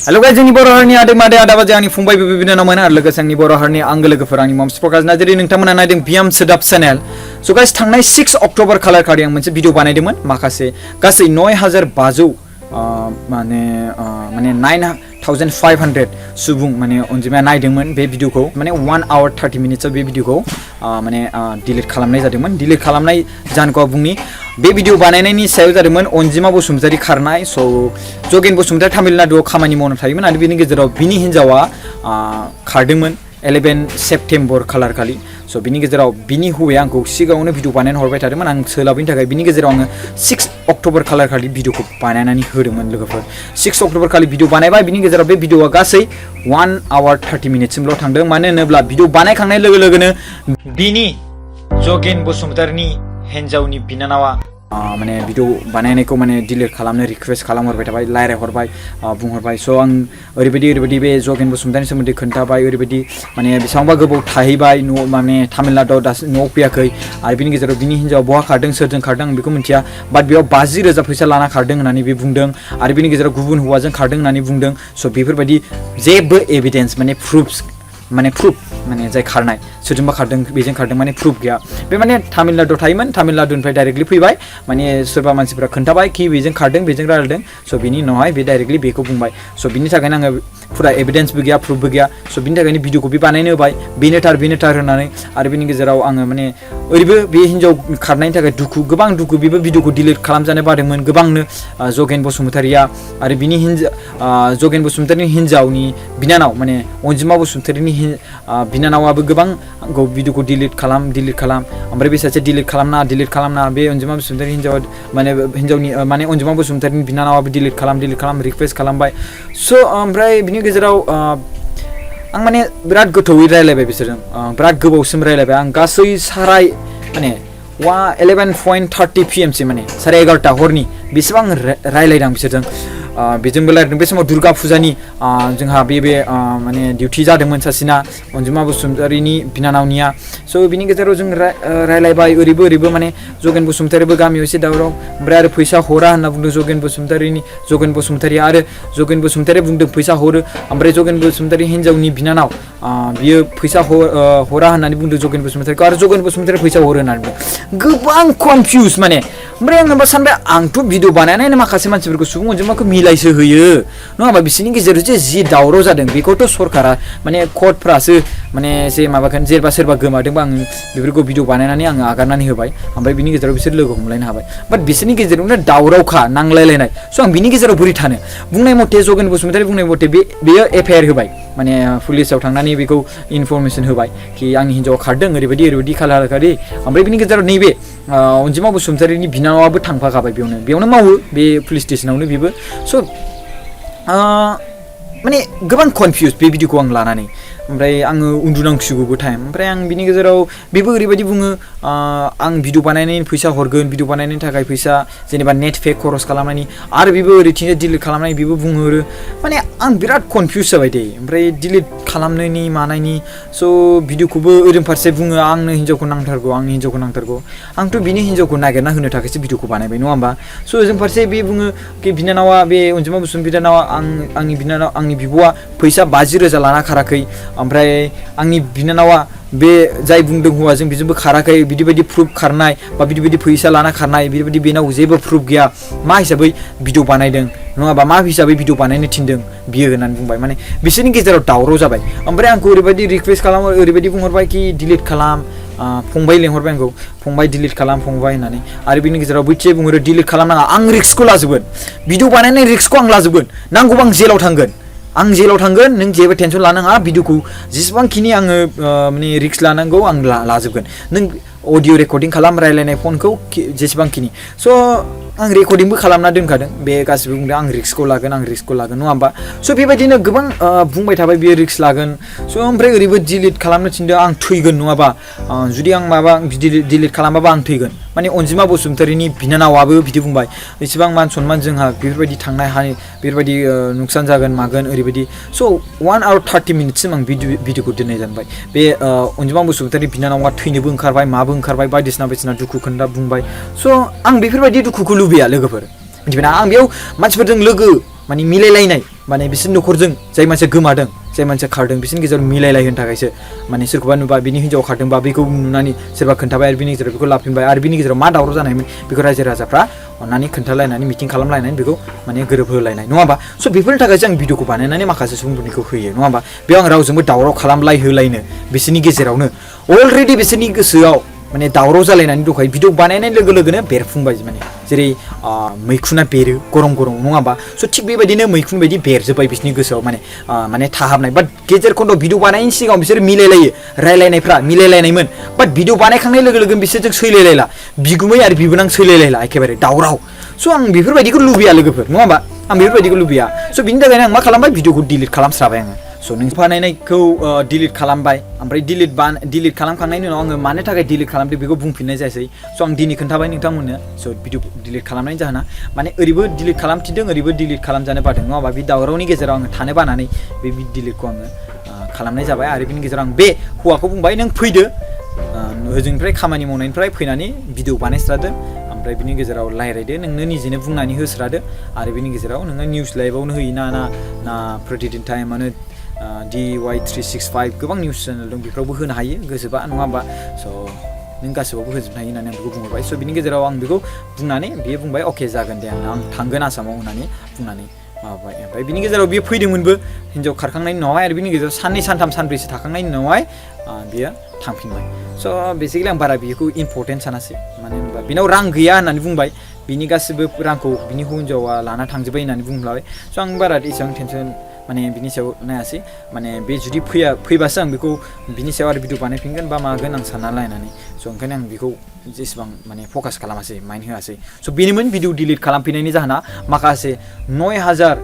hello guys जोंनि बर' हारिनि आदै मादै आदा बाजै आंनि फंबाय बिबै बिनानावमोन आरो लोगोसे आंनि बर' हारिनि आंगो लोगोफोर आंनि मम्स प्रकाश नार्जारि नोंथांमोना नायदों बियाम सोदाब चेनेल स' गाइस थांनाय 6 अक्ट'बर खालार खालि आं मोनसे भिडिअ बानायदोंमोन माखासे गासै 9500 माने 9500 सुबुं माने अनजिमाया नायदोंमोन बे भिडिअखौ माने 1 hour 30 minutes बे भिडिअखौ माने डिलीट खालामनाय जादोंमोन डिलीट खालामनाय जाहोनखौ बुंनि बे भिडिअ बानायनायनि सायाव जादोंमोन अनजिमा बसुमतारी खारनाय स' जगेन बसुमतारी तामिलनाडुआव खामानि मावनो थायोमोन आरो बिनि गेजेराव बिनि हिन्जावा खारदोंमोन 11 सेप्टेम्बर खालार खालि स' बिनि गेजेराव बिनि हौवाया आंखौ सिगाङावनो भिडिअ बानायना हरबाय थादोंमोन आं सोलाबैनि थाखाय बिनि गेजेराव आङो 6 अक्ट'बर खालार खालि भिडिअखौ बानायनानै होदोंमोन लोगोफोर 6 अक्ट'बर खालि भिडिअ बानायबाय बिनि गेजेराव बे भिडिअआ गासै 1 hour 30 minutes सिमल' थांदों मानो होनोब्ला भिडिअ बानायखांनाय लोगो लोगोनो बिनि जगेन बसुमतारीनि हिन्जावनि बिनानावा माने भिडिअ बानायनायखौ माने डिलीट खालामनो रिक्वेस्ट खालामहरबाय थाबाय रायलायहरबाय बुंहरबाय स' आं ओरैबायदि बे जगेन बसुमतारीनि सोमोन्दै खोन्थाबाय ओरैबायदि माने बेसेबांबा गोबाव थाहैबाय न' माने तामिलनाडुआव दासिम न'आव फैयाखै आरो बिनि गेजेराव बिनि हिन्जावा बहा खारदों सोरजों खारदों आं बेखौ मिन्थिया बाट बेयाव 50,000 फैसा लाना खारदों होननानै बे बुंदों आरो बिनि गेजेराव गुबुन हौवाजों खारदों होननानै बुंदों स' बेफोरबायदि जेबो एभिडेन्स माने प्रुफ माने जाय खारनाय सोरजोंबा खारदों बेजों खारदों माने प्रुफ गैया बे माने तामिलनाडुआव थायोमोन तामिलनाडुनिफ्राय डाइरेक्टलि फैबाय माने सोरबा मानसिफ्रा खोन्थाबाय कि बेजों खारदों बेजों रायलायदों स' बिनि उनावहाय बे डाइरेक्टलि बेखौ बुंबाय स' बिनि थाखायनो आङो फुरा एभिडेन्सबो गैया प्रुफबो गैया स' बिनि थाखायनो भिडिअखौ बे बानायनो होबाय बेनो थार होननानै आरो बिनि गेजेराव आङो माने ओरैबो बे हिन्जाव खारनायनि थाखाय गोबां दुखु बेबो भिडिअखौ डिलीट खालामजानो बादोंमोन गोबांनो जगेन बसुमतारीया आरो बिनि जगेन बसुमतारीनि हिन्जावनि बिनानाव माने अनजिमा बसुमतारीनि बिनानावाबो गोबां आंखौ भिडिअखौ डिलीट खालाम ओमफ्राय बे सासे डिलीट खालामना बे अनजिमा बसुमतारी हिन्जावा हिन्जावनि माने अनजिमा बसुमतारीनि बिनानावाबो डिलीट खालाम रिक्वेस्ट खालामबाय स' ओमफ्राय बिनि गेजेराव आं माने बिराद गोथौवै रायलायबाय बिसोरजों बिराद गोबावसिम रायलायबाय आं गासै साराय माने 11:30 PM माने 11:30 हरनि बेसेबां रायलायदों बिसोरजों बेजोंबो रायलायदों बे समाव दुर्गा फुजानि जोंहा बे माने डिउटि जादोंमोन सासेना अनजिमा बसुमतारीनि बिनानावनिया स' बिनि गेजेराव जों रायलायबाय ओरैबो माने जगेन बसुमतारीबो गामियाव एसे दावराव ओमफ्राय आरो फैसा हरा होनना बुंदों जगेन बसुमतारीया आरो जगेन बसुमतारीया बुंदों फैसा हरो ओमफ्राय जगेन बसुमतारी हिन्जावनि बिनानाव बियो फैसा हरा होननानै बुंदों जगेन बसुमतारीखौ आरो जगेन बसुमतारी फैसा हरो होननानै बुंदों गोबां कनफिउस माने ओमफ्राय आं सानबाय आंथ' भिडिअ बानायनानै माखासे मानसिफोरखौ सुबुं अनजिमाखौ मिलायसो होयो नङाबा बिसोरनि गेजेराव जि दावराव जादों बेखौथ' सरकारा माने कर्टफ्रासो माने एसे माबागोन जेनेबा सोरबा गोमादोंबा आं बेफोरखौ भिडिअ बानायनानै आङो आगारनानै होबाय ओमफ्राय बिनि गेजेराव बिसोर लोगो हमलायनो हाबाय बाट बिसोरनि गेजेरावनो दावरावखा नांलायलायनाय स' आं बिनि गेजेराव बोरै थानो बुंनाय मथे जगेन बसुमतारी बुंनाय मथे बेयो FIR होबाय माने पुलिसाव थांनानै बेखौ इनफरमेसन होबाय कि आंनि हिन्जावा खारदों ओरैबायदि खालारखारि ओमफ्राय बिनि गेजेराव नैबे अनजिमा बसुमतारीनि बिनानावाबो थांफाखाबाय बेयावनो मावो बे पुलिस स्टेसनावनो बेबो स' माने गोबां कनफिउस बे भिडिअखौ आं लानानै ओमफ्राय आङो उन्दुनांसिगौबो टाइम ओमफ्राय आं बिनि गेजेराव बेबो ओरैबायदि बुङो आं भिडिअ बानायनायनि फैसा हरगोन भिडिअ बानायनायनि थाखाय फैसा जेनेबा नेट पेक खरस खालामनायनि आरो बेबो ओरैथिंजाय डिलीट खालामनाय बेबो बुंहरो माने आं बिराद कनफिउस जाबाय दे ओमफ्राय डिलीट खालामनायनि मानायनि स' भिडिअखौबो ओरैनो फारसे बुङो आंनो हिन्जावखौ नांथारगौ आंथ' बिनि हिन्जावखौ नागिरना होनो थाखायसो भिडिअखौ बानायबाय नङा होमबा स' ओजों फारसे बे बुङो कि बिनानावा बे अनजिमा बसुमतारी बिनानावा आंनि बिब'आ फैसा 50,000 लाना खाराखै ओमफ्राय आंनि बिनानावा बे जाय बुंदों हौवाजों बेजोंबो खाराखै बिदि प्रुफ खारनाय बा बिदि फैसा लाना खारनाय बिदि बेनाव जेबो प्रुफ गैया मा हिसाबै भिडिअ बानायदों नङाबा मा हिसाबै भिडिअ बानायनो थिनदों बियो होननानै बुंबाय माने बिसोरनि गेजेराव दावराव जाबाय ओमफ्राय आंखौ ओरैबायदि रिक्वेस्ट खालामो ओरैबायदि बुंहरबाय कि डिलीट खालाम फंबाय लेंहरबाय आंखौ फंबाय डिलीट खालाम फंबाय होननानै आरो बिनि गेजेराव बैथिया बुंहरो डिलीट खालामनाङा आं रिक्सखौ लाजोबगोन भिडिअ बानायनाय रिक्सखौ आं लाजोबगोन नांगौबा आं जेलाव थांगोन नों जेबो टेनसन लानाङा भिडिअखौ जेसेबांखिनि आङो माने रिक्स लानांगौ आं लाजोबगोन नों अडिअ रेकर्डिं खालाम रायलायनाय फनखौ जेसेबांखिनि स' आं रेकर्डिंबो खालामना दोनखादों बे गासिबो बुंदों आं रिक्सखौ लागोन नङा होमबा स' बेबायदिनो गोबां बुंबाय थाबाय बियो रिक्स लागोन स' ओमफ्राय ओरैबो डिलीट खालामनो थिनदों आं थैगोन नङाबा जुदि आं डिलीट खालामाबा आं थैगोन माने अनजिमा बसुमतारीनि बिनानावाबो बिदि बुंबाय एसेबां मान सनमान जोंहा बेफोरबायदि थांनाय हानि बेफोरबायदि नुकसान जागोन मागोन ओरैबायदि स' 1 hour 30 minutes सिम आं भिडिअखौ दोननाय जाबाय बे अनजिमा बसुमतारी बिनानावा थैनोबो ओंखारबाय माबो ओंखारबाय बायदिसिना दुखु खोन्था बुंबाय स' आं बेफोरबायदि दुखुखौ लुबैया लोगोफोर मिथिबायना आं बेयाव मानसिफोरजों लोगो माने मिलायलायनाय माने बिसोर न'खरजों जाय मानसिया गोमादों जाय मानसिया खारदों बिसोरनि गेजेराव मिलायलायहोनो थाखायसो माने सोरखौबा नुबा बिनि हिन्जाव खारदोंबा बेखौ नुनानै सोरबा खोन्थाबाय आरो बिनि गेजेराव बेखौ लाफिनबाय आरो बिनि गेजेराव मा दावराव जानायमोन बेखौ रायजो राजाफ्रा अननानै खोन्थालायनानै मिटिं खालामलायनानै बेखौ माने गोरोबहोलायनाय नङा होमबा स' बेफोरनि थाखायसो आं भिडिअखौ बानायनानै माखासे सुबुंफोरनिखौ होयो नङा होमबा बेयाव आं रावजोंबो दावराव खालामलायहोलायनो बिसोरनि गेजेरावनो अलरेडि बिसोरनि गोसोआव माने दावराव जालायनानै दंखायो भिडिअ बानायनाय लोगो लोगोनो बेरफुंबाय माने जेरै मैखुना बेरो गरम गरम नङा होमबा स' थिग बेबायदिनो मैखुन बायदि बेरजोब्बाय बिसोरनि गोसोआव माने थाहाबनाय बाट गेजेर खन्द' भिडिअ बानायनायनि सिगाङाव बिसोर मिलायलायो रायलायनायफ्रा मिलायलायनायमोन बाट भिडिअ बानायखांनाय लोगो लोगो बिसोरजों सैलायलायला बिगुमै आरो बिबोनां सैलायलायला एखेबारे दावराव स' आं बेफोरबायदिखौ लुबैया लोगोफोर नङा होमबा आं बेफोरबायदिखौ लुबैया स' बिनि थाखायनो आं मा खालामबाय भिडिअखौ डिलिट खालामस्राबाय आङो स' नों बानायनायखौ डिलिट खालामबाय ओमफ्राय डिलिट खालामखांनायनि उनाव आङो मानो थाखाय डिलिट खालामदों बेखौ बुंफिननाय जायासै स' आं दिनै खोन्थाबाय नोंथांमोननो स' भिडिअ डिलिट खालामनायनि जाहोना माने ओरैबो डिलिट खालामफिनदों ओरैबो डिलिट खालामजानो बादों नङा होमबा बे दावरावनि गेजेराव आङो थानो बानानै बे डिलिटखौ आङो खालामनाय जाबाय आरो बिनि गेजेराव आं बे हौवाखौ बुंबाय नों फैदो ओजोंनिफ्राय खामानि मावनायनिफ्राय फैनानै भिडिअ बानायस्रादो ओमफ्राय बिनि गेजेराव रायलायदो नोंनो निजेनो बुंनानै होस्रादो आरो बिनि गेजेराव नोङो निउस लाइभआवनो होयो ना प्रतिदिन टाइमानो DY365 गोबां निउस चेनेल दं बेफोरावबो होनो हायो गोसोबा नङा होमबा स' नों गासैबावबो होजोबनो हायो होननानै आं बेखौ बुंहरबाय स' बिनि गेजेराव आं बेखौ बुंनानै बियो बुंबाय अके जागोन दे आं थांगोन आसामाव होननानै बुंनानै माबाबाय ओमफ्राय बिनि गेजेराव बियो फैदोंमोनबो हिन्जाव खारखांनायनि उनावहाय आरो बिनि गेजेराव साननै सानथाम सानब्रैसो थाखांनायनि उनावहाय बियो थांफिनबाय स' बेसिकेलि आं बारा बेखौ इम्परटेन्ट सानासै मानो होनबा बिनाव रां गैया होननानै बुंबाय बिनि गासिबो रांखौ बिनि हिन्जावा लाना थांजोब्बाय होननानै बुंलाबाय स' आं बारा एसेबां टेनसन माने बिनि सायाव नायासै माने बे जुदि फैबासो आं बेखौ बिनि सायाव आरो भिडिअ बानायफिनगोन बा मागोन आं सानना लायनानै स' ओंखायनो आं बेखौ जेसेबां माने फकास खालामासै माइन्ड होआसै स' बेनोमोन भिडिअ डिलिट खालामफिननायनि जाहोना माखासे 9,000